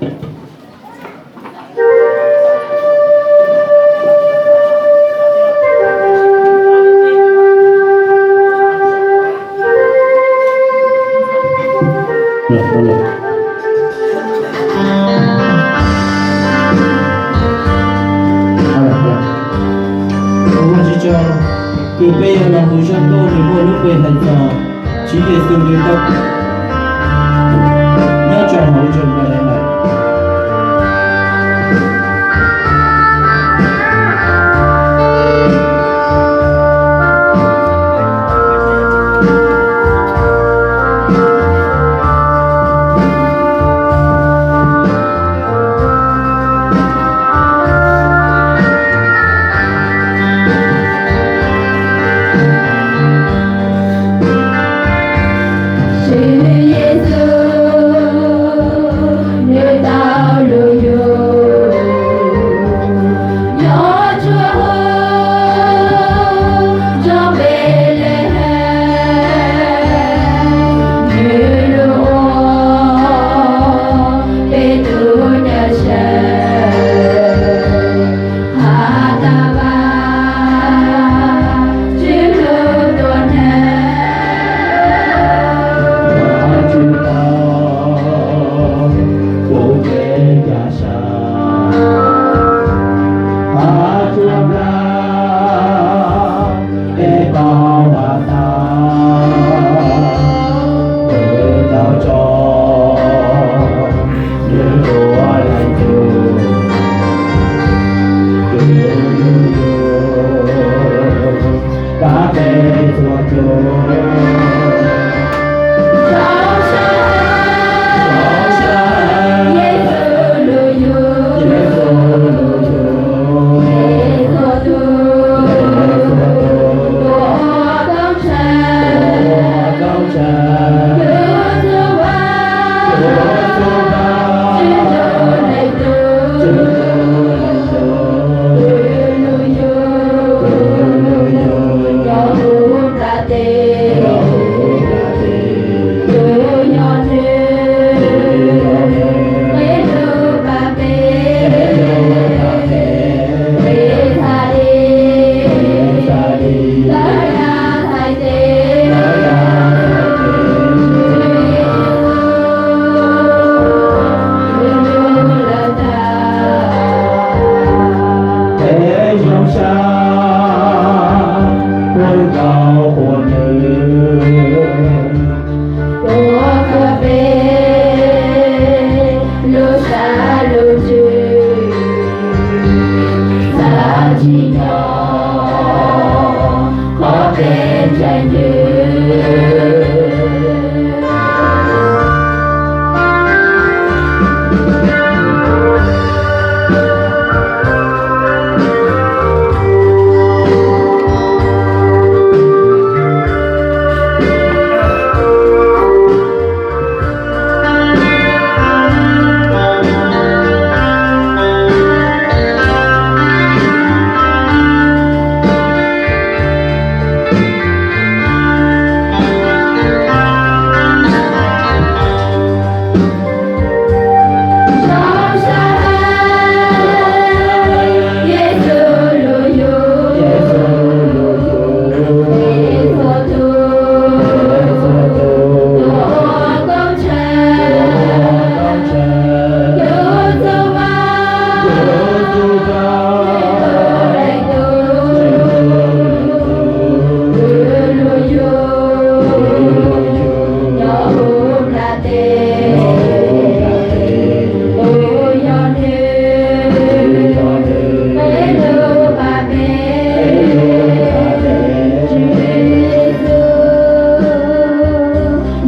Ua tsis tso, tus peb yog los hu zaj nkauj nws muaj lub npe hais tias Tswv Yexus nws tau nyob tso hauv Jerusalem lawm. Tswv Yexus nws tau lug yug nyob rua huv nroog Npelehees, nws lug ua peb tug Cawmseej has tas Vajtswv lub tuam neeg. Vajtswv tau pub kev cia siab has rua Nplog, peb tau has tas peb tau tso nws ua leej tug, tus yug yug pab peb txhua tus. Zoo siab, zoo siab, Yexus lug yug, Yexus lug yug, peb txhua tus, peb txhua tus, tus uas koob tsheej, tus uas koob tsheej, yug txhua vaj, yug txhua vaj, Tswv Ntuj leej tug, Tswv Ntuj leej tug, Tswv lug yug, Tswv lug yug, nyob huv nplaj teb, nyob huv nplaj teb, tus yog nws, peb lug pab peb, peb lug pab peb, peb txhais tes, peb txhais tes, lawv yog txhais tes, lawv yog txhais tes, Tswv Yexus yug lug lawm ntag. Peb zoo siab, ua nkaus quas nws, ua kawg peb lub sab lub ntsws, txhad tsim nyog qhov peb ntseeg Nws.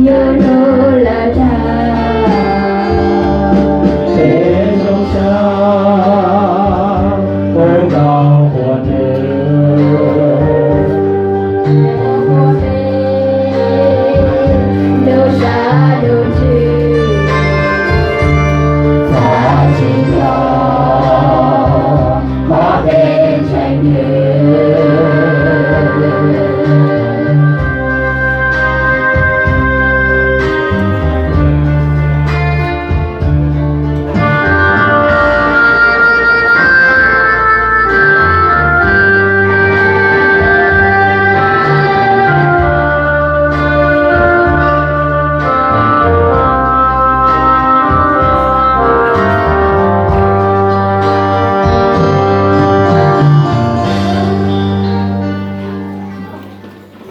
Yog lub lawv dag, peb zoo siab, ua nkaus quas nws, lub sab lub ntsws, txhad tsim nyog